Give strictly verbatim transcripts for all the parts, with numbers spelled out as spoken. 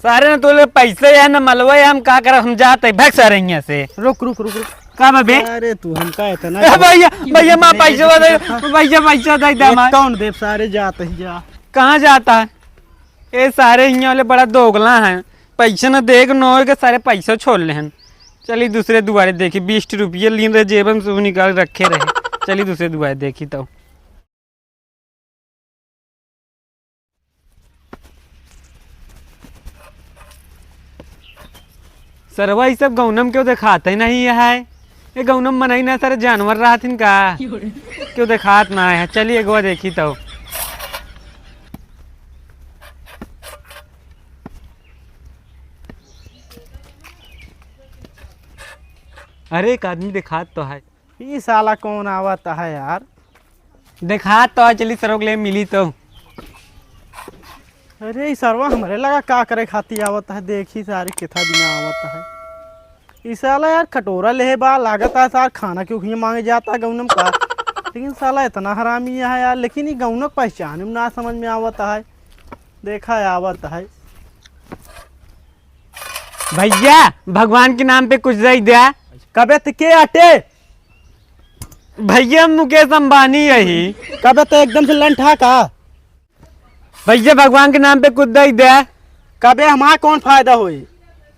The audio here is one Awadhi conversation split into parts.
सारे न तोले पैसे है, न मलवा है, हम का करब, हम जात है, भाग सारे हियाँ से। रुक, रुक, रुक, रुक। का बा बे? अरे तू हमका इतना ए भैया, भैया, माँ पैसा दे, भैया, पैसा दे दे, माँ। कौन देव सारे जात ही जा। कहाँ जाता है? ए सारे हियाँ वाले बड़ा दोगला हैं, पैसा न दे के न होए के सारे पैसा छोड़ ले हैं। चली दूसरे दुआरे देखी, बीस रुपये लीन रहे जेब में से, वो निकाल रखे रहे। चली दूसरे दुआरे देखी तो। सरवा, ई सब गौनम क्यों देखात है नहीं है? ये गौनम मनई ना, सारे जानवर रहत हिन का? क्यों देखात ना है? चलिए एगवा देखी तो। अरे, एक आदमी देखात तो है। ई साला कौन आवत है यार? देखात तो है, चली सरवा के ले मिली तो। अरे, ई सरवा हमरे लगा का करे खातिर आवत है? देखी सारे कितना दिन आवत है। ई साला यार कटोरा लेहे बा, लागत है सार खाना क्यों ही मांगे जाता है गौनम का। लेकिन साला इतना हरामी है यार, लेकिन ई गौनक पहचान में ना समझ में आवत है। देखा आवत है। भैया, भगवान के नाम पे कुछ दे द्या। कबे त के आटे? भैया, मुकेश अंबानी यही। कबे तो एकदम से लंठा का? भैया, भगवान के नाम पे कुछ दे द्या। कबे हमारा कौन फायदा होई?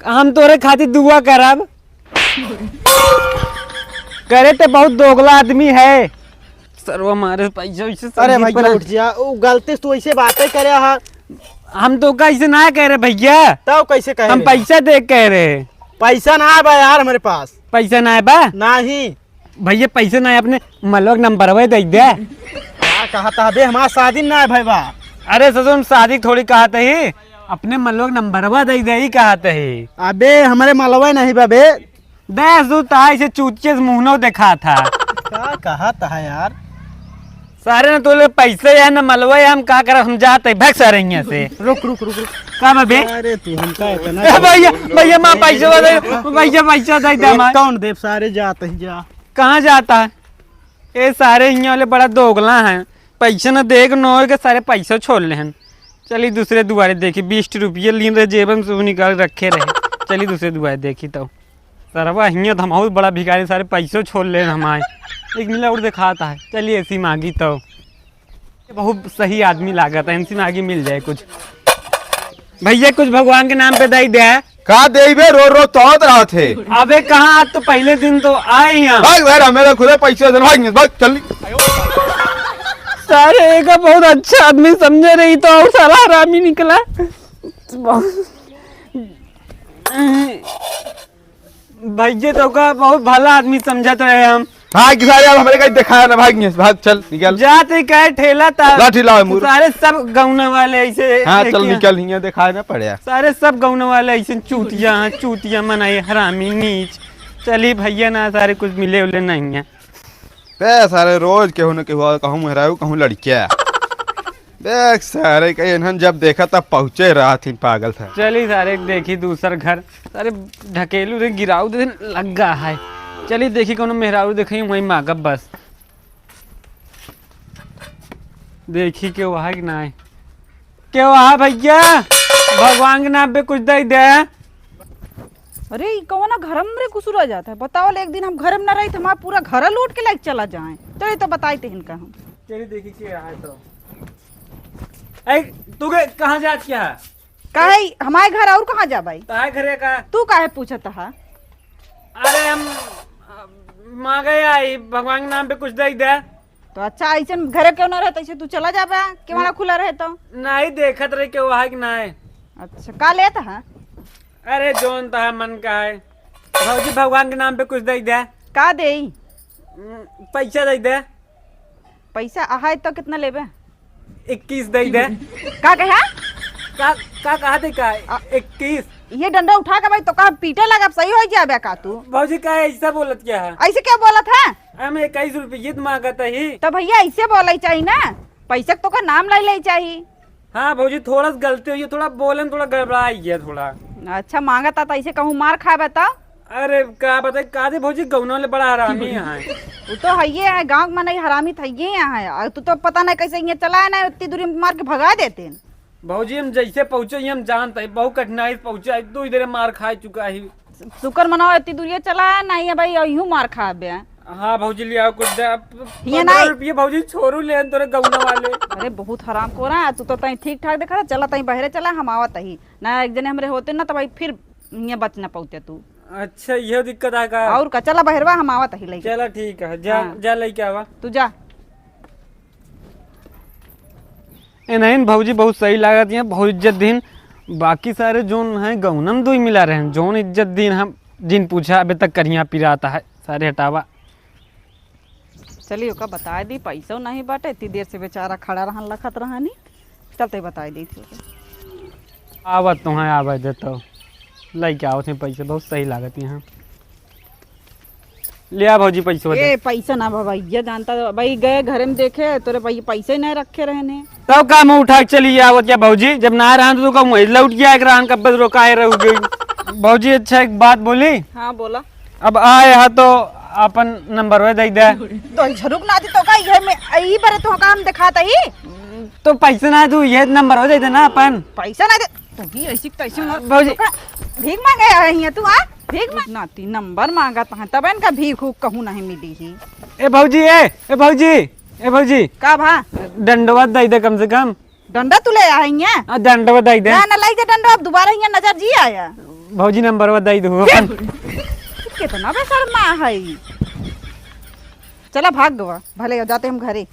हम तोरे खातिर दुआ करब। करे तो बहुत दोगला आदमी है। सरवा मारे पैसा वैसे अरे सब भैया, पर उठ जा, वो गलती से तू ऐसे बातें करे हा। हम तो कैसे ना कह रहे भैया, तब कैसे कह हम रहे? पैसा दे कह रहे। पैसा ना बा यार हमारे पास। पैसा ना बा? नहीं। भैया, पैसे ना है, अपने मलवा के नंबरवा दे दे। का कहता है बे, हमारा शादी ना है भाई बा। अरे ससुर, हम शादी थोड़ी कहते ही, अपने मलवा के नंबरवा दे दे ही कहते ही। अबे हमारे मलवा नहीं बा बे। दस दू ताई से चूतिया से मुहनो देखा था। का कहत है यार? सारे ने तोले पैसे है न मलवा है, हम का करब, हम जात है, भाग सारे हियाँ से। रुक, रुक, रुक, रुक। का बा बे? अरे तू हमका इतना ए भैया, भैया, माँ पैसा दे, भैया, पैसा दे दे, माँ। कौन देव सारे जात ही जा। कहाँ जाता है? ए सारे हियाँ वाले बड़ा दोगला हैं, पैसा न दे के न होए के सारे पैसा छोड़ ले हैं। चली दूसरे दुआरे देखी, बीस रुपये लीन रहे जेब में से, वो निकाल रखे रहे। चली दूसरे दुआरे देखी तो। सरवा हियाँ तो हम बहुत बड़ा भिखारी, सारे पैसों छोड़ ले हमारे। एक मिला और दिखाता है, चलिए ऐसी मांगी तो। ये बहुत सही आदमी लागत है, इनसे मांगी मिल जाए कुछ। भैया कुछ भगवान के नाम पे दे दे। का देबे, रो रो तो होत रहत है। अबे कहाँ, आज तो पहले दिन तो आए ही हम। भाग यार, हमें तो खुदे पैसे दे, भाग, भाग, चल। सारे एक बहुत अच्छा आदमी समझे रही तो और साला हरामी निकला। भैया तो का बहुत भला आदमी समझत रहे हम। हाँ, कि सारे अब हमरे कहीं दिखाया ना, भाग यहाँ से, भाग, चल, निकल। जाते कहे ठेला ता। लाठी लाओ, मुर। सारे सब गौना वाले ऐसे हाँ, एक चल, यहाँ। निकल, यहाँ दिखाए ना पड़े। सारे सब गौना वाले ऐसे चूतिया हैं, चूतिया मनई, हरामी, नीच। चली भैया ना, सारे कुछ मिले उले नहीं है। बे सारे रोज केहू न केहू आवे, कहूँ मेहरारू, कहूँ लड़किया। देख सारे, कहीं इन्हन जब देखा तब पहुँचे रहत ही पागल था। चली सारे, देखी दूसर घर। सारे ढकेलू दे, गिराऊ दे, लग गा है। चली देखी कौनो मेहरारू देखी, वहीं मांगब बस। देखी के वहा कि ना है। के वहा भैया, भगवान के नाम पे कुछ दे दे। अरे, ई कौना घर में रे कुसुर आ जाता है? बताओ ले, एक दिन हम घर में ना रही तो हमारा पूरा घर लूट के लेके चला जाए। तो ये तो बताई थे इनका हम। चलिए देखी के रहा है तो। ऐ, तू के कहाँ जात क्या है? काहे हमारे घर और कहाँ जाबाई? ताहे घरे का? तू काहे पूछत हा? अरे हम, अ, मांगे आई, भगवान के नाम पे कुछ दे दे। तो अच्छा, ऐसे घरे क्यों ना रहता, ऐसे तू चला जाबा, केवाड़ा खुला रहे तो। नहीं देखत रही के वहा कि नहीं। अच्छा, का लेत हा? अरे जौन तहा मन का है। भौजी, भगवान के नाम पे कुछ दे दे। का देई? उम, पैसा दे दे। पैसा अहाय तो कितना लेबे? इक्कीस दे दे। का कहा? का, का कहा थे का? आ, इक्कीस। ये डंडा उठा के भाई तो कहा पीटे लगा, सही हो जाबे का तू? भौजी, का ऐसा बोलत क्या है? ऐसे क्या बोलत है? हम इक्कीस रुपये तो मांगत ही। तो भैया, ऐसे बोले चाहिए ना, पैसा तो का नाम ले ले चाहिए। हाँ भौजी, थोड़ा सा गलती हुई है, थोड़ा बोले में थोड़ा गड़बड़ा गया थोड़ा। अच्छा, मांगता तो ऐसे कहूँ मार खाबे तो? अरे का बताई, का दे भौजी, गौना वाले बड़ा हरामी है। वो तो है ये है, गाँव में नहीं हरामी था ये है। और तू तो पता नहीं कैसे ये चला है ना, इतनी दूरी में मार के भगा देते हैं। भौजी, हम जैसे पहुँचे ही हम जानत ही, बहुत कठिनाई से पहुँचे ही, तू इधरे मार खा चुका ही। शुक्र मनाओ, इतनी दूरिये चला है, नहीं है भाई, यूं मार खाबे। हाँ भौजी, ले आओ कुछ दे, अब ये पन्द्रह नहीं। रुपये भौजी, छोरू ले आन तोरे गौना वाले। अरे बहुत हराम को रहा, तू तो तई ठीक ठाक देखा, चला तई बहरे चला, हम आवत ही ना, एक जने हमरे होते ना तो भाई फिर ये बच ना पौते तू। अच्छा, ये दिक्कत है का? और का, चला बहरवा, हम आवत ही लइके। चला ठीक है, जा, हाँ। जा लइके आवा। तू जा। ए नहीं भौजी, बहुत सही लागत है, बहुत इज्जत दीन। बाकी सारे जोन हैं गौनम दुई मिला रहे हैं, जोन इज्जत दीन हम जिन पूछा अबे तक करिया पिराता है, सारे हटावा। चली ओका बताए दी, पैसो नहीं बाटे, इतनी देर से बेचारा खड़ा रहन लखत रहनी, चलते बताए दी थी। आवत तो हैं, आवे दे तो लइके आवत हैं पैसे, बहुत सही लागत है। ले आ भौजी पैसवा दे। ए, पैसा ना बाबा, ये जानता भाई, गए घरे में देखे तोरे भाई पैसे नहीं रखे रहने। तब का मुँह उठा के चली आवत या भौजी, जब ना रहन तो का वहीं लौट गया, एक रहन कब से रोकाए रहू गई। भौजी अच्छा एक बात बोली। हाँ बोला। अब आए हा तो अपन नंबर वे दे दे। तो झरुक ना दी तो का ये में ई बरे तो काम दिखाता ही। तो पैसे ना तू ये नंबर वे दे देना अपन। पैसा ना दे। तू ही ऐसी तैसी मत भौजी। भीख मांगे आए हैं तू, हाँ? भीख मांग, नाती नंबर मांगत हैं, तब इनका भीख उख कहूँ नहीं मिली ही। ए भौजी, ए, ए भौजी, ए भौजी। का भा? डंडवा दे दे कम से कम। डंडा तू ले आए हैं? आ, डंडवा दे दे। ना, ना, लाई दे डंडा, अब दोबारा यहाँ नजर जी आया। भौजी नंबरवा दे दो। कितना बेशर्मा है ई। चला भाग गवा, भले जाते हम घरे।